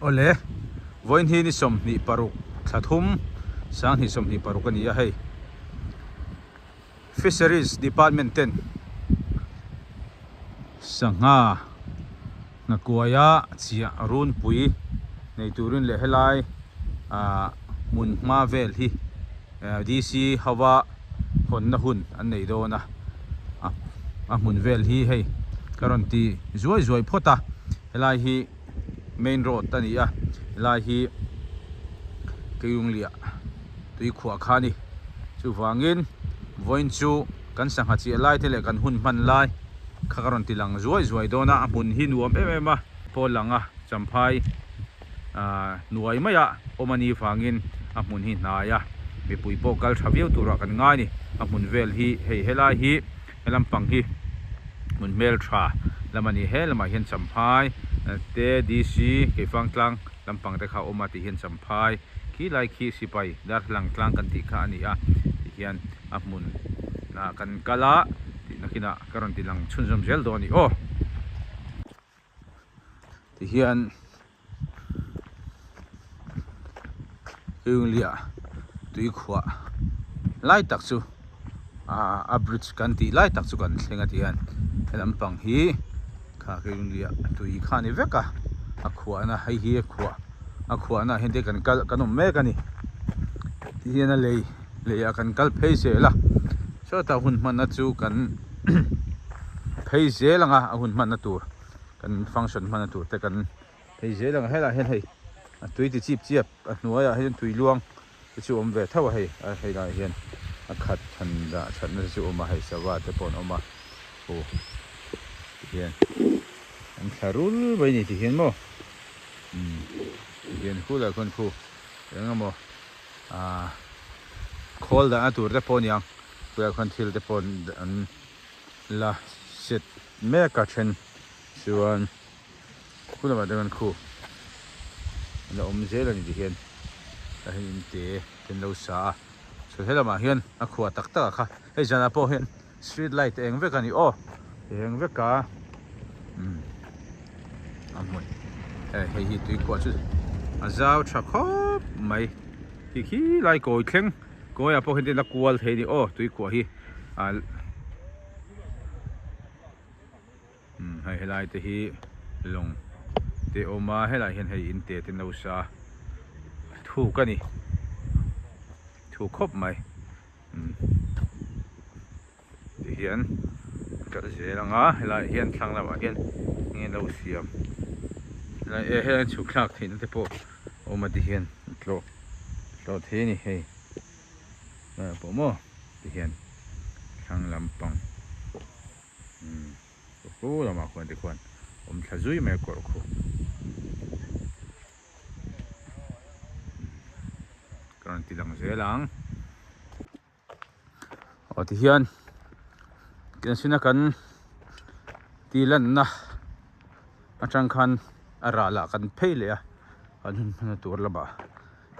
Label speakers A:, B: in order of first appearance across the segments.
A: Awle, vawiin hi ni 26 thla thum 2026 a ni a hei. Fisheries Department ten sangha hnakuaia chiah runpui nei turin leh helai ah hmun hma vel hi DC hova hawnna hun an nei dawn a, a hmun vel hi hei ka rawn ti zuai zuai phawt a, helai hi main road a ni a, helai hi Keilungliah tui khuah kha a ni. Chuvangin vawiin chu kan sangha chiah lai te leh kan hun hman lai kha ka rawn ti lang zuai zuai dawn a, a hmun hi nuam em em a, pawl langa Champhai ahh hnuai maiah awm a nih vangin a hmun hi hnai a, mipui pawh kal tha viau turah kan ngai a ni. A hmun vel hi hei helai hi he lampang hi hmun hmel tha lam a ni. He lamah hian Champhai te DC Keifangtlang lampang te kha a awm a tih hian Champhai khi lai khi sipai darthlalang tlang kan tih kha a ni a tih hian a hmun ah kan kal a tih nakinah ka rawn ti lang chhunzawm zel dawn a ni aw. Ti hian Keungliah tui khuah lai tak chu ah a bridge kan tih lai tak chu kan thleng a ti hian he lampang hi kha Keungliah tui kha a ni vek a a khuahna hei hi a khuah a khuahna ah hian te kan kal kan awm mek a ni ti hian a lei lei ah kan kal phei zel a sawtah hun hmanna chu kan phei zel ang a a hun hmanna tur kan function hmanna tur te kan phei zel ang a helaiah hian hei a tui ti chip chiap a hnuaiah hian tui luang te chu a awm ve tho a hei a hei laiah hian a khat han dah thatna te chu a awm a hei sava te pawh an awm a aw ti hian an thla rul mai a ni ti hian maw umm ti hian khulaiah khuan khu eng emaw ah khawl dahna tur te pawh a ni ang khulaiah khuan thil te pawh an la set mek a then chuan khu lamah te khan khu an la awm zel a ni ti hian tah hian in te te an lo sa a chuan he lamah hian a khuah tak tak ah kha hei zanah pawh hian street light a eng vek a ni aw a eng vek a umm a hmun hei hei hi tui khuah chu a zau tha khawp mai khi khi lai kawi thleng kawi ah pawh hian tin a kual thei a ni aw tui khuah hi ah Umm hei helai te hi lawng te a awm a helaiah hian hei in te te an lo sa thuk a ni thuk khawp mai umm ti hian a kal zel ang a helaiah hian thlang lamah hian enge an lo siam helai eh helai chhuk thlak theihna te pawh a awm a ti hian a tlawh tlawh thei a ni hei helaiah pawh maw ti hian thlang lampang. Umm khu lamah khuan te khuan awm thla zui mai a kawrh khu. Ka rawn ti lang zel ang. Aw ti hian ken sina kan ti lanna atang khan a rah lah kan phei leh a kan hun hman tur lamah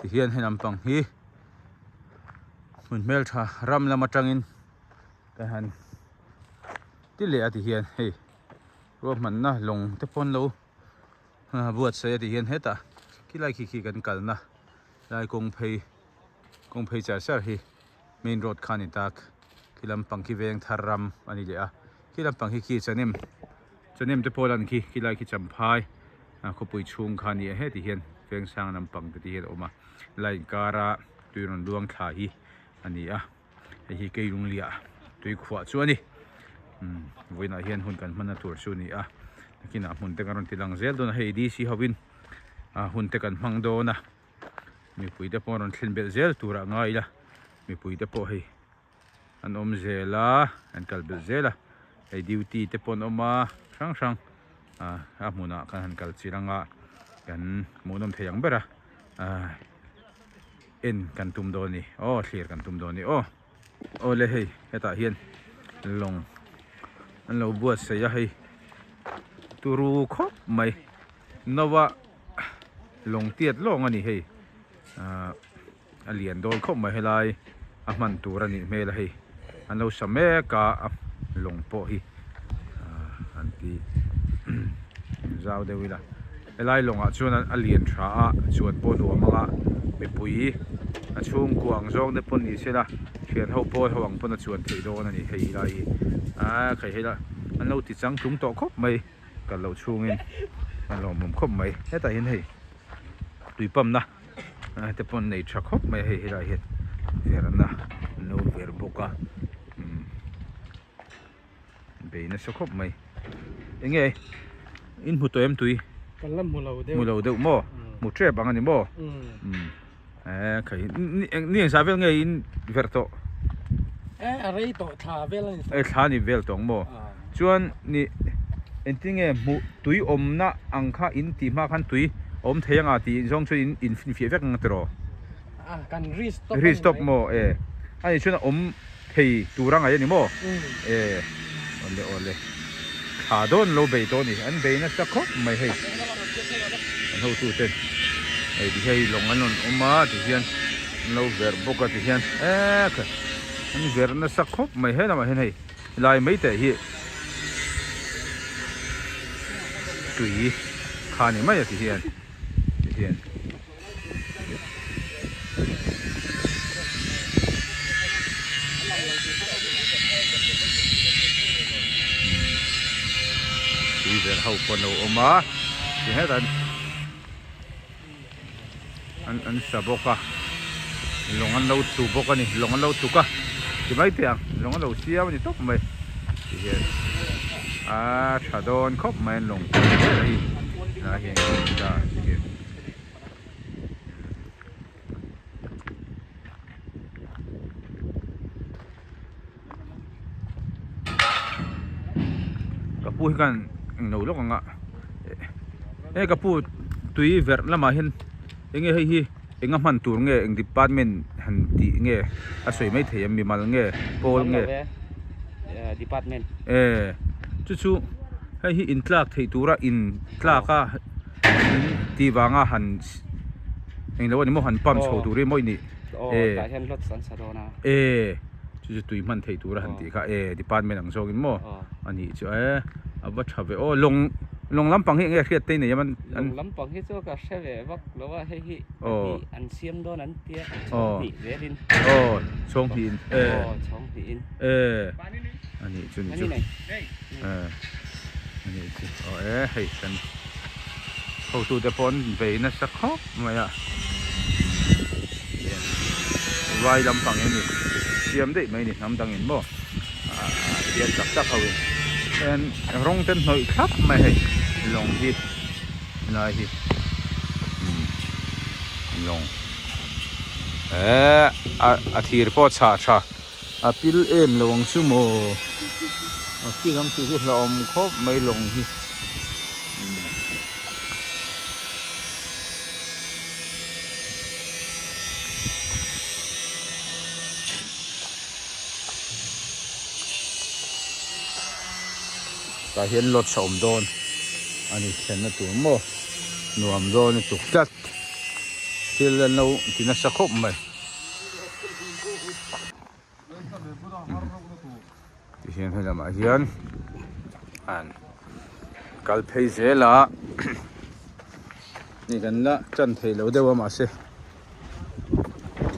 A: ti hian he lampang hi hmun hmeltha ram lam atangin Ka han ti leh a ti hian hei ruahmanna lawng te pawh an lo buatsaih a ti hian hetah khilai khi khi kan kalna lai kawng phei kawng phei char char hi main road kha a ni tak khi lampang khi veng thar ram a ni leh a khi lampang hi khi chahnem chahnem te pawh lan khi khilai khi champhai khawpui chhung kha a ni a heti hian veng sang lampang te ti hian a awm a lai inkara tui rawn luang thla hi a ni a. Hei hi Keilungliah tui khuah chu a ni. Umm vawiinah hian hun kan hmanna tur chu a ni a, nakinah hmun te kan rawn ti lang zel dawn a, hei DC hovin ah hun te kan hmang dawn a, mipui te pawh an rawn thlen belh zel turah ngai ila, mipui te pawh hei an awm zel a, an kal belh zel a, hei duty te pawh an awm a, hrang hrang ah a hmunah kan han kal chilh anga kan hmuhnawm thei ang ber a ah. En kan tum dawn a ni aw thlir kan tum dawn a ni aw aw le hei hetah hian lawng an lo buatsaih a hei turu khawp mai nova lawng tiat lawng a ni hei ahh a lian dawn khawp mai helai a hman tur a nih hmel a hei an lo sa mek a a lawng pawh hi ahh an ti zau deuh ila. Helai lawngah chuan a lian tha a, chuan pawh nuam anga mipui a chhungkua ang zawng te pawh ni sela thian ho pawl ho ang pawn a chuan theih dawn a ni hei lai hi aaa khai hei la an lo ti chang tlung tawh khawp mai kal loh chhungin a lawmawm khawp mai hetah hian hei tui pump na te pawh an nei tha khawp mai hei helaiah hian verna an lo ver bawk a umm. Bei nasa khawp mai. Enge in hmu tawh em tui?
B: Kan la hmu lo deuh.
A: Hmu lo deuh maw? Hmu tep ang a ni maw? Umm. Eh khai ni engzah vel nge in verh tawh?
B: Eh a rei tawh thla vel a ni
A: tawh. Eh thla a ni vel tawh ang maw? Chuan ni engtin nge hmuh tui awmna ang kha in tih hma khan tui a awm thei anga tih zawng chuan in in finfiah vek ang tiraw?
B: A kan risk tawp a ni mai.
A: Risk tawp maw? Eh a nih chuan a awm Thei tur a ngaih a ni maw? E, awle awle. Thla dawn lo bei tawh a ni. An bei nasa khawp mai hei. An hotu ten hei ti hei lawng an rawn awm a ti hian an lo verh bawk a ti hian e kha an verh nasa khawp mai he lamah hian hei lai mai teh hi tui kha a ni mai a ti hian ti hian. Tui vel ho pawh an lo awm a ti het an an an sa bawk a lawng an lo tlu bawk a ni lawng an lo tluk a ti mai teh ang lawng an lo siam a ni tawp mai ti hian a tha dawn khawp mai an lawng hi lai hian ti hian. Ka pu hi khan englo lawk ang a he ka pu tui verh lamah hian enge hei hi enga hman tur nge eng department han tih nge a sawi mai thei em mimal nge pawl nge
C: department
A: e chu chu hei hi intlak theih tura intlak a. In tih vanga han englo a ni maw han pump chho tur hi maw i nih
C: e tah hian lots an sa dawn a
A: e chu chu tui hman theih tura han tih kha e department ang zawkin maw a nih chu e a va tha ve aw lawng lawng lampang hi enge hriat te nei em an
C: lawng lampang hi chu ka hre ve vak lo a hei hi pahnih an siam dawn an tia chhawng hnih zelin
A: aw chhawng hnihin
C: e aw chhawng hnihin
A: e a nih chu ni chu e. A nih chu aw e hei kan hotute pawh an bei nasa khawp mai a vai lampang hi a ni siam daih mai a ni hnam dangin maw ah siam tak tak ho in hian rawng te an hnawih thlap mai hei lawng hi helai hi umm lawng eh a thir pawh a chhah tha. A pil em lo ang chu maw? A pil ang tih hi hlauhawm khawp mai lawng hi. Tah hian lodge a awm dawn a ni thlenna tur maw nuam dawn a tuk tlat thil an lo ti nasa khawp mai. Tihian hei lamah hian an kal phei zel a ni kan la tan thei lo deuh a mahse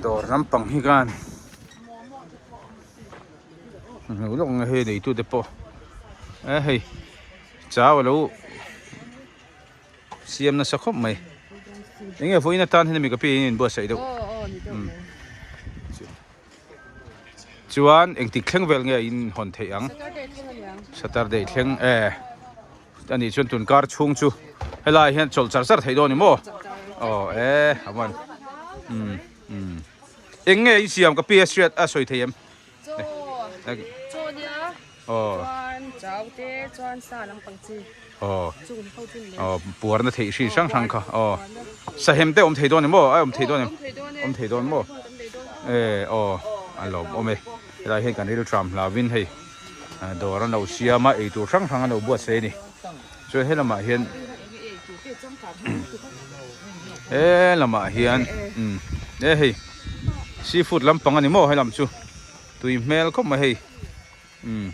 A: dawr lampang hi khan hmuh lawk ang hei neitu te pawh e hei chau alo Siam nasa khawp mai. Enge vawiin atan hian mi ka pi in inbuatsaih deuh. Chuan engtik thleng vel nge in hawn theih ang? Saturday thleng e. Ani chuan tun kar chhung chu helai hian chawlh char char theih dawn ni maw? Aw e aman. Um um. Eng nge in siam ka pi a hriat a sawi thei em?
D: Chaw chaw nia chuan chau te chuan sa lampang chi chung ho chu ni mai.
A: Aw puarna theih hri hrang hrang kha aw sahem te awm thei dawn em aw a awm thei dawn em awm thei dawn maw e aw a lawm awm e helai hian kan rilṭam hlauhin hei dawr an lo siam a eitur hrang hrang an lo buatsaih a ni chuan he lamah hian he lamah hian e hei. Seafood lampang a ni maw helam chu tui hmel khawp mai hei umm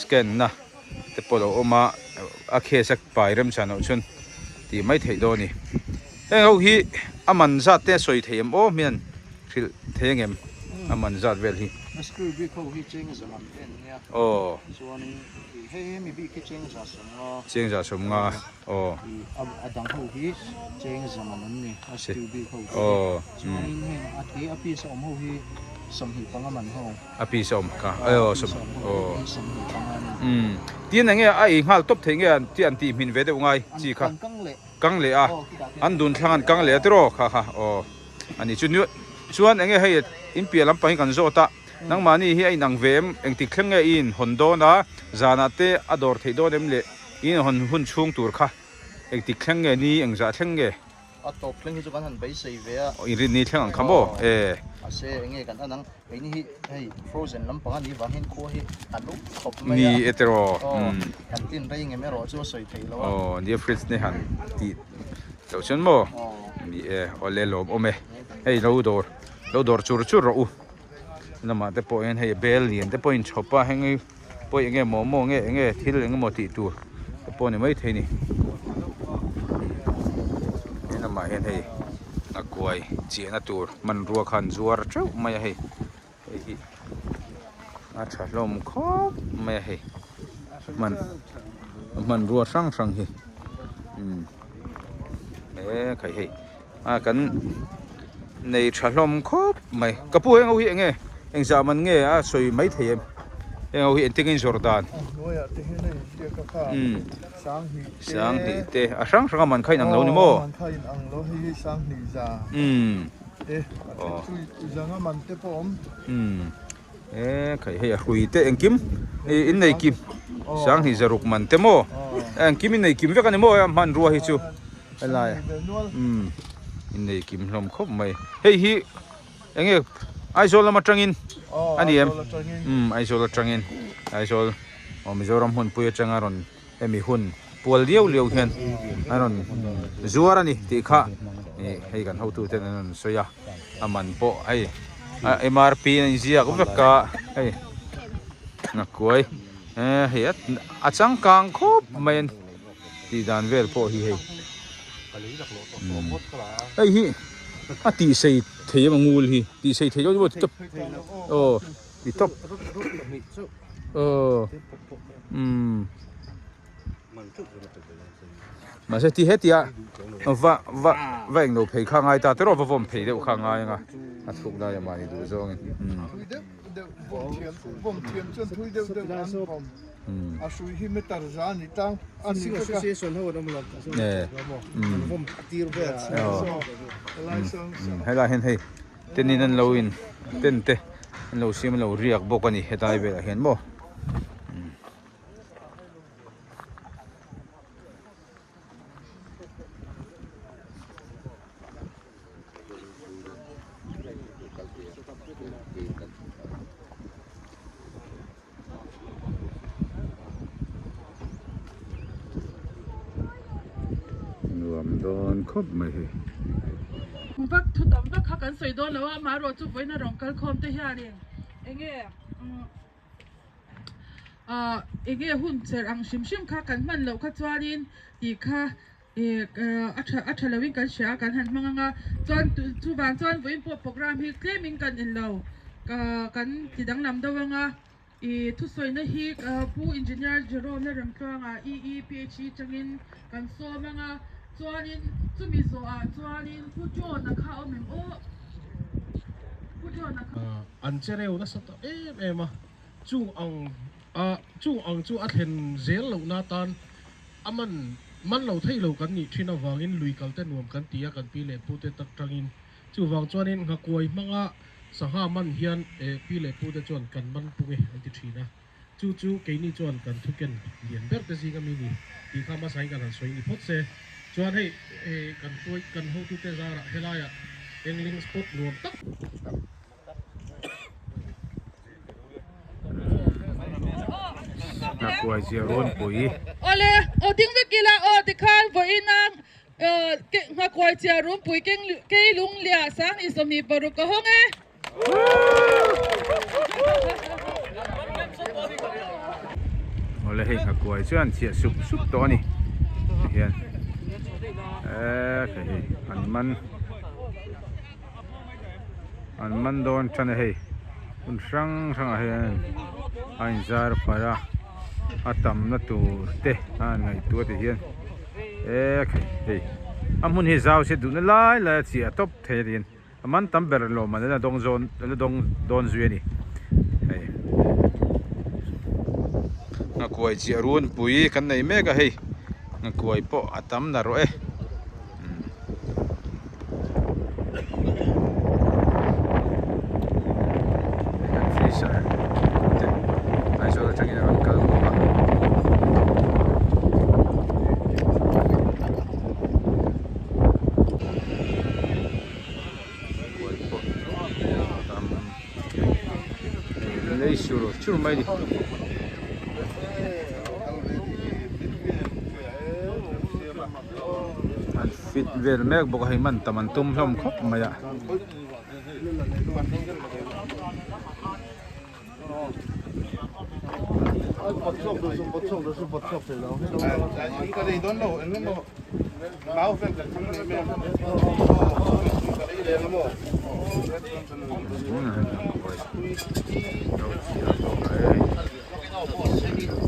A: scan na te pawh a lo awm a a case a pai remchhan loh chuan tih mai theih dawn a ni. Heng ho hi a man zat te a sawi thei em aw hmian hrilh thei angem a man zat vel hi.
E: A screw bik ho hi cheng za man te an nia.
A: Aw.
E: Chuanin ih hei hemi bik hi cheng za sawmnga.
A: Cheng za sawmnga aw.
E: Ih a dang ho hi cheng za man an ni a screw bik ho te hi.
A: Aw.
E: Chuanin heng a te a piece a awm ho hi 25 man ho.
A: A piece a awm kha aw aw umm tin enge a ei nghal tawp theih nge tih an tih hmin ve deuh ngai chi kha kang leh a an dun thlang an kang leh a tiraw kha kha aw ani chu chuan enge hei in piah lampang hi kan zawt a nangmahni hi a inang ve em engtik thleng nge i inhawn dawn a zanah te a dawr theih dawn em le i inhawn hun chhung tur kha engtik thleng nge ni engzah thleng nge.
E: A tawp thleng hi chu kan han beisei ve a.
A: Aw inrinni thleng ang kha maw? E.
E: Mahse enge kan an ang, keini hi hei frozen lampang a nih vang hian khua hi a lum khawp mai a.
A: Ni e tiraw.
E: Aw kan tin rei ngem erawh chu a sawi theih lo a.
A: Aw nia fridge ne han tih loh chuan maw? Ni e, awle lawm awm e. Hei lo dawr, lo dawr chur chur rawh u. Lamah te pawh hian hei bel lian te pawh a inchhawp a, heng hi pawh enge maw maw nge enge thil eng emaw tih tur te pawh a ni maithei a ni. He lamah hian hei a kuai chiahna tur hmanrua kha an zuar teuh mai a hei, hei hi a tha hlawm khawp mai a hei hman hmanrua hrang hrang hi umm he khai hei. A kan nei tha hlawm khawp mai. Ka pu heng ho hi enge engzah man nge a sawi mai thei em? Heng ho hi engtin nge in zawrh dan?
F: A hnuaiah te hian a inziak a kha Sanghnih te.
A: Sanghnih te a hrang hrang a man kha inang lo ni maw?
F: Aw a man kha inang lo hei hi Sanghnih za te a then chu zanga man te pawh a awm.
A: E khai hei a hrui te engkim in nei kim Sanghnih zaruk man te maw? Engkim in nei kim vek a ni maw a hmanrua hi chu. Helai umm in nei kim hlawm khawp mai hei hi enge Aizawl lam atangin a ni em umm Aizawl atangin Aizawl aw Mizoram hmunpui atanga rawn hemi hun pual liau liau hian an rawn zuar a ni tih kha ih hei kan hotu ten an rawn sawi a a man pawh hei a MRP a inziak vek a hei nghakuai hei a changkang khawp mai a ni. Tih dan vel pawh hi hei hei hi a tih sei thei em a ngul hi tih sei thei deuh tawp aw ti tawp aw umm mahse ti hetia va va va englo phei kha ngai ta te rawh va vawm phei deuh kha ngai anga a thluk lai a mahni duh zawngin umm.
F: A hrui hi meter za a ni tlang a ni vek a.
A: Helai hian hei tenin an lo in ten te an lo siam an lo riak bawk a ni hetlai velah hian maw. Nuam dawn khawp mai hei.
G: Vak thu tam vak kha kan sawi dawn lo a, amaherawhchu vawiin a rawn kal khawm te hianin enge ah enge hun cher ang hrim hrim kha kan hman loh kha chuanin tih kha ih a tha a tha loin kan hria a kan han hmang ang a chuan chuvang chuan vawiin pawh program hi tlemin kan enlo kan ti danglam deuh ang a. I thusawina hi Pu Engineer Jerome na Remtluanga EEPHE tangin kan sawm ang a, chuanin chumi zawhah chuanin Pu John-a kha a awm em aw? Pu John-a kha.
H: An che reu nasa ta em em a, chung ang a chung ang chu a thlen zel lohna atan a man man lo thei lo kan nih thin avangin lui kal te nuam kan ti a, kan pi leh pu te tak tangin Chuvang chuanin nghakuai hmanga sangha man hian pi leh pute chuan kan man pung e an ti thin a, chu chu keini chuan kan thuken lian ber te zinga mi ni tih kha hmasain kan han sawi ni phawt se. Chuan hei kan hruai kan hotute zarah helaiah angling spot nuam tak.
A: Nghakuai zia runpui.
G: Awle, aw ding vek ila aw tikhan vawiin a Nghakuai chia runpui kei lung liah 2026 ka hawng e.
A: Awle hei nghakuai chuan chiah sup sup tawh a ni tihian. He hei an man an man dawn tan a hei hmun hrang hrangah hian a inzar pharh a a tamna tur te a han ngaihtuah ti hian ekhei hei a hmun hi zau se duhna lai lai a chiah tawp thei a tiin. A man tam ber lawm an la dawng zawn an la dawng dawn zui a ni hei nghakuai chiah runpui kan nei mek a hei nghakuai pawh a tam na rawh e kan fisher te Aizawl atangin a rawn kal bawk a. Lei sur sur mai ni. An fit vel mek bawk a hei man tam an tum hlawm khawp mai a.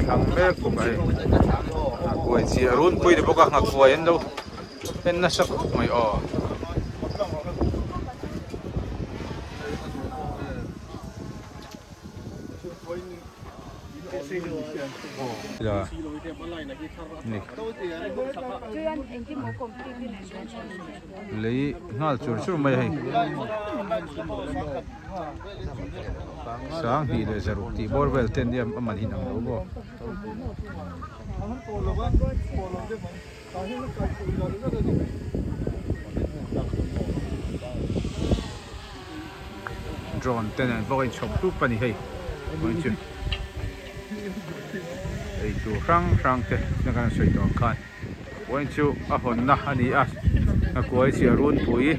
A: Thlang mek bawk a hei nghakuai chi a runpui ni bawk a nghakuai an lo en nasa khawp mai aw. Lei nghal chur chur mai a hei 2 leh 6 tih bawr vel te ania a man hi inang lo maw. Drone te nen bawk a inchhawp hlup a ni hei vawiin chu eitur hrang hrang te na kan sawi tawh ang khan vawiin chu a hawnna a ni a a kuai chi a runpui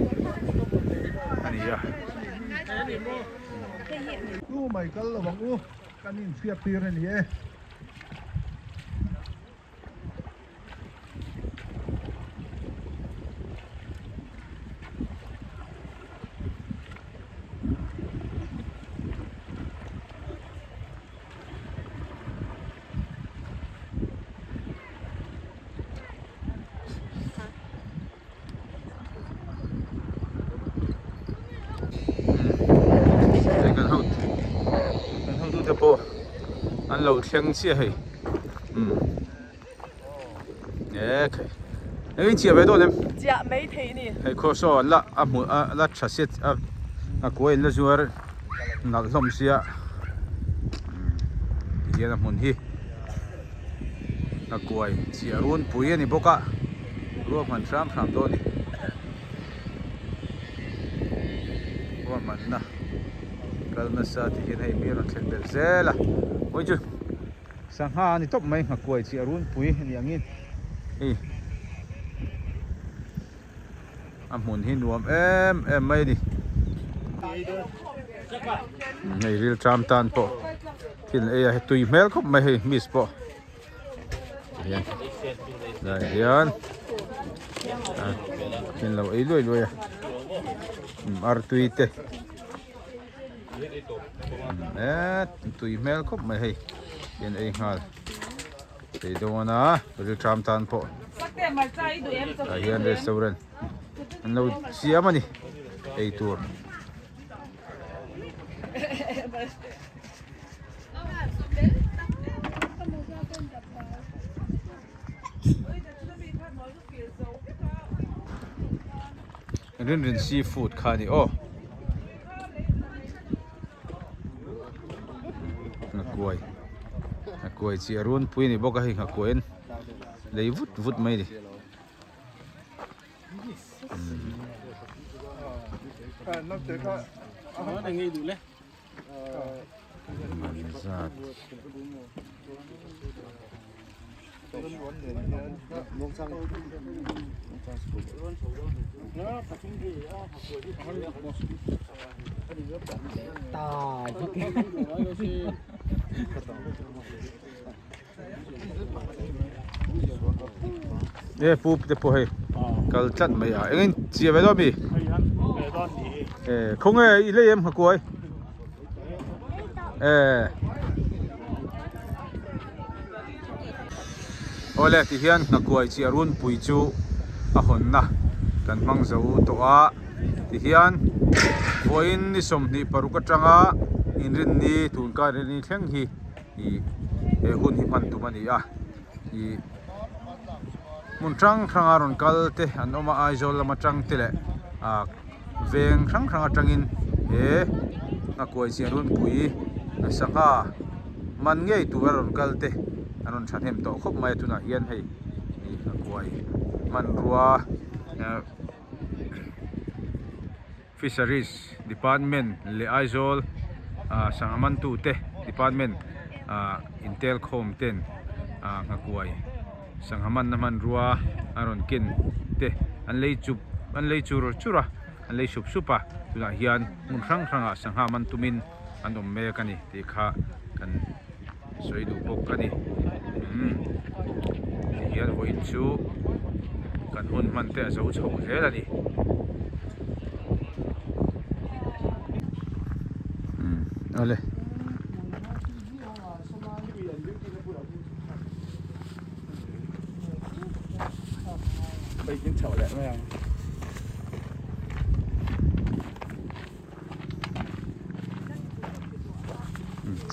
A: a ni a.
F: Tu mai kal lo ang u kan inchhiat tir a ni e.
A: Kan ho kan hotute pawh an lo thleng chiah hei umm e khai eng in chiah ve dawn em
D: chiah mai thei ni
A: hei khaw saw an la a hmu a la tha sia a a kuai an la zuar nalh hlawm sia tihian a hmun hi a kuai chiah runpui a ni bawk a ruahman hram hram dawn a ni ruahmanna kal nasa tih hian hei mi a rawn thlen belh zel a hawi chu sangha a ni tawp mai nghakuai chiah runpui a ni angin hei a hmun hi nuam em em mai a ni hei ril tram tan pawh thil ei a tui hmel khawp mai hei miss pawh hian lai hian thil lo ei luai luai a artui te tui hmel khawp mai hei hian ei nghal. Thei dawn a rilṭam tan pawh tah hian restaurant an lo siam a ni ei tur. Rinrin seafood kha a ni aw. Nghakuai nghakuai chi a runpui a ni bawk a hei nghakuai in lei vut vut mai a ni zat. E pu te pawh hei. Kal tlat mai a. Engin chiah ve dawn mi? Eh, khawnge i lei em nghakuai? Eh. Awle tihian nghakuai chiah runpui chu a hawnna kan hmang zo tawh a. Tihian vawiin ni 26 atanga inrinni tun kar inrinni thleng hi ih he hun hi hman tum a ni a. Ih hmun hrang hranga rawn kal te an awm a Aizawl lam atang te leh ah veng hrang hrang atangin he nghakuai chian runpui sangha man ngei tura rawn kal te an rawn thahnem tawh khawp mai a tunah hian hei ih nghakuai hmanrua Fisheries Department leh Aizawl sangha mantute department intel khawm ten nghakuai sangha manna hmanrua a rawn ken te an lei chup an lei chur chur a an lei sup sup a tunah hian hmun hrang hrangah sangha man tumin an awm mek a ni tih kha kan sawi duh bawk a ni umm tihian vawiin chu kan hun hman te a zo chho zel a ni umm awle.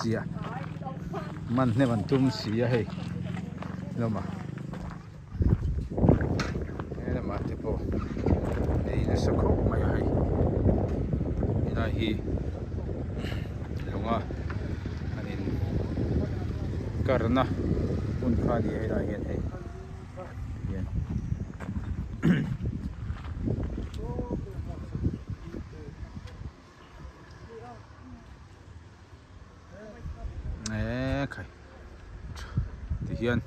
A: Chiah man hnem an tum si a hei lamah he lamah te pawh ei nasa khawp mai a hei helai hi lunga an in karna hun kha a ni a helai hian hei hian. Eee khai ti hian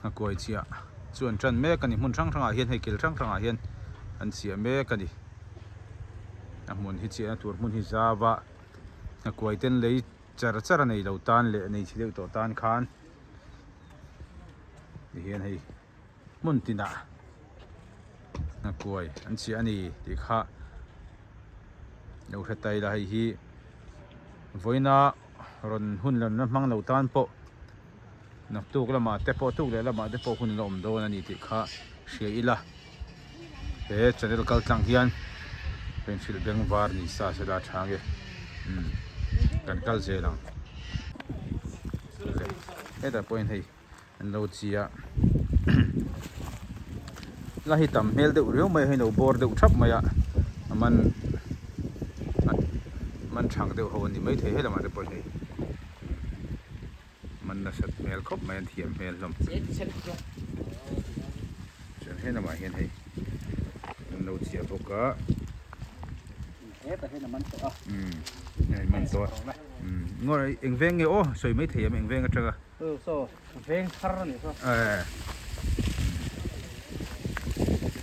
A: a kuai chiah chu an tan mek a ni hmun hrang hrangah hian hei kil hrang hrangah hian an chiah mek a ni a hmun hi chiahna tur hmun hi zau a a kuai ten lei char char a nei lo tan leh nei chhe deuh tawh tan khan ti hian hei. hmun tinah hnakuai an chhiah a ni tih kha lo hre ta ila hei hi vawiina rawn hun lamna hmang lo tan pawh naktuk lamah te pawh tuk leh lamah te pawh hun la awm dawn a ni tih kha hria ila he channel kal tlang hian ka inhrilh beng var ni sa se la tha nge umm kan kal zel ang hetah pawhin hei. an lo chi a la hi tam hmel deuh riau mai a hei lo bawr deuh thap mai a a man man thang deuh ho a ni maithei he lamah te pawh hei man nasat hmel khawp mai an thiam hmel hlawm chuan he lamah hian hei an lo chiah bawk a umm hei man tawh a umm eng veng nge aw sawi maithei em eng veng atanga.
B: Chu saw veng thar a nih saw.
A: Eh.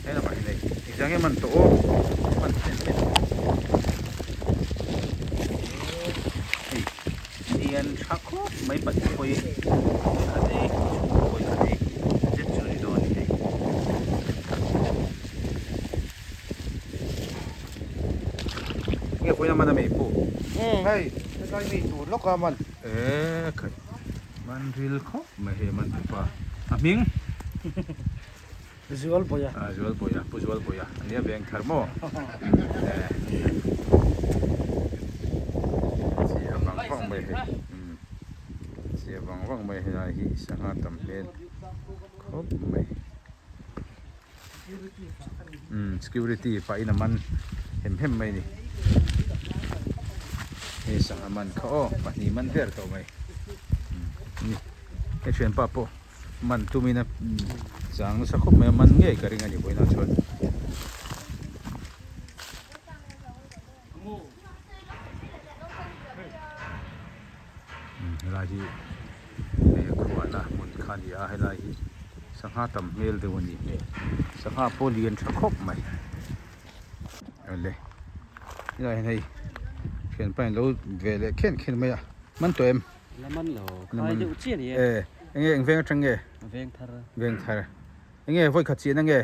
A: Hei lamah hian hei engzah nge man tawh aw man hnem hnem hei lian tha khawp mai pahnih pawh hi khat ei chhung pawh hi khat ei zet chu a ni dawn a ni hei. Nge pawhin a man a mei pawh.
E: Umm hei hetlai mi tur lawk a man.
A: Eee khai man ril khawp mai hei man tupa a hming
B: Zual Bawia
A: ah Zual Bawia Pu Zual Bawia a nia veng thar maw eh chiah vang vang mai hei umm chiah vang vang mai helai hi sangha tam hmel khawp mai. Umm security pah in a man hem hem mai a ni hei sangha man kha aw pahnih man vel tawh mai umm ni he thianpa pawh man tum in a chang nasa khawp mai a man ngei ka ring a ni vawiinah chuan. Helai hi hei khuahna hmun kha a ni a helai hi sangha tam hmel deuh a nih hmel sangha pawh lian tha khawp mai awle helai hian hei thianpa in lo ve leh khen khen mai a man tawh em
C: la man lo khai deuh chiah a ni
A: e eng nge eng veng atang nge
C: veng thar
A: veng thar. Enge vawi khat chiahna nge?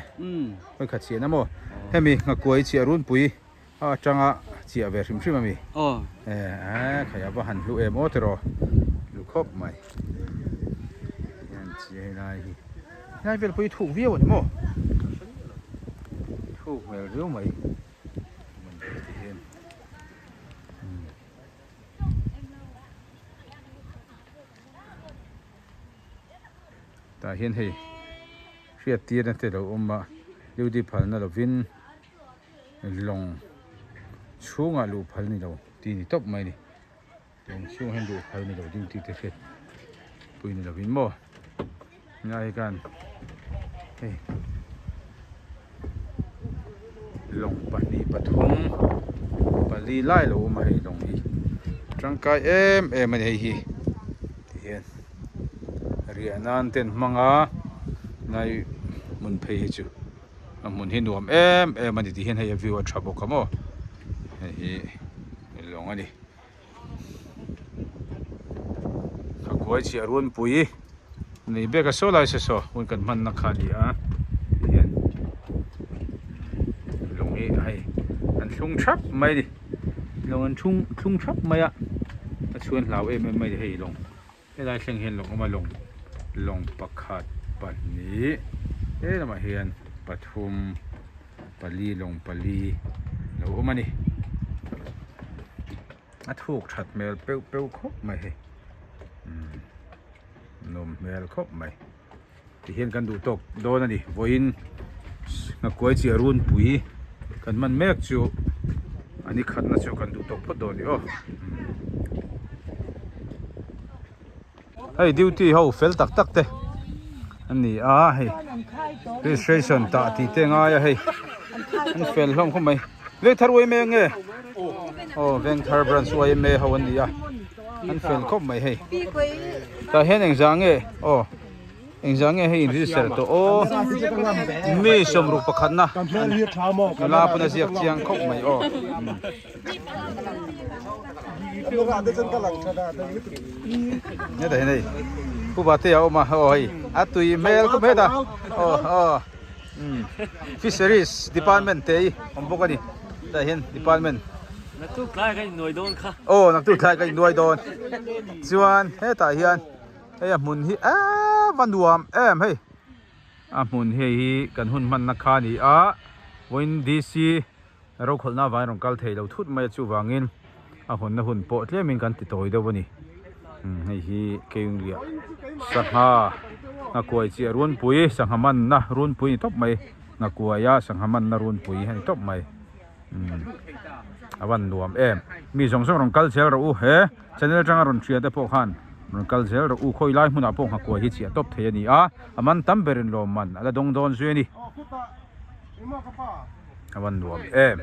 A: Vawi khat chiahna maw? Hemi nghakuai chiah runpui a atanga chiah ve hrim hrim ami? E khai a va han hlu em aw tiraw? Hlu khawp mai. Hian chiah hei lai hi. Helai vel pawh hi thuk viau ani maw? Thuk hmel viau mai. Tah hian hei hriat tirna te lo awm a duty phalna lovin lawng chhungah luh phal ni lo tih ni tawp mai a ni lawng chhungah hian luh phal ni lo duty te hriat pui ni lovin maw helai khan hei lawng pahnih pathum pali lai lo awm a hei lawng hi tangkai em em a ni hei hi tihian riah nan te an hmang a lai hmun phei hi chu a hmun hi nuam em em a ni tihian hei a view a tha bawk a maw hei hi lawng a ni. Ka kuai chiah runpui nei bek a saw lai se saw hun kan hmanna kha a ni a tihian lawng hi hei an thlung thap mai a ni lawng an thlung thlung thap mai a a chhuan hlau em em mai a ni hei lawng helai thleng hian lawng awm a lawng lawng pakhat pahnih he lamah hian pathum pali lawng pali lo awm a ni a thuk that hmel peuh peuh khawp mai hei umm nawm hmel khawp mai tihian kan duh tawk dawn a ni vawiin nghakuai chiah runpui kan hman mek chu a ni khatna chu kan duh tawk phawt dawn a ni aw. Hei duty ho fel tak tak te an ni a hei registration tah tih te ngai a hei an fel hlawm khawp mai Vengthar yma nge aw Vengthar branch yma ho an ni a an fel khawp mai hei tah hian engzah nge aw engzah nge hei in register tawh aw mi sawmruk pakhatna nula pawn a ziak chiang khawp mai aw. Heta hian hei Pu Bate a awm a aw hei a tui hmel khawp heta aw aw umm fisheries department te hi awm bawk a ni hetah hian department
C: Naktuk tlai ka innuai dawn kha
A: aw naktuk tlai ka innuai dawn chuan hetah hian hei a hmun hi eee va nuam em hei a hmun hei hi kan hun hmanna kha a ni a vawiin D_C Rokhawlhna avangin rawn kal thei lo thut mai a chuvangin a hawnna hun pawh tlemin kan ti tawi deuh a ni. Hei hi Keungliah sangha nghakuai chiah runpui sangha manna runpui ni tawp mai nghakuaia sangha manna runpui a ni tawp mai. A van nuam em. Mi zawng zawng rawn kal zel rawh u he channel atanga rawn hria te pawh khan rawn kal zel rawh u khawi lai hmunah pawh nghakuai hi chiah tawp thei a ni a a man tam berin lawmman a la dawng dawn zui a ni. A van nuam em.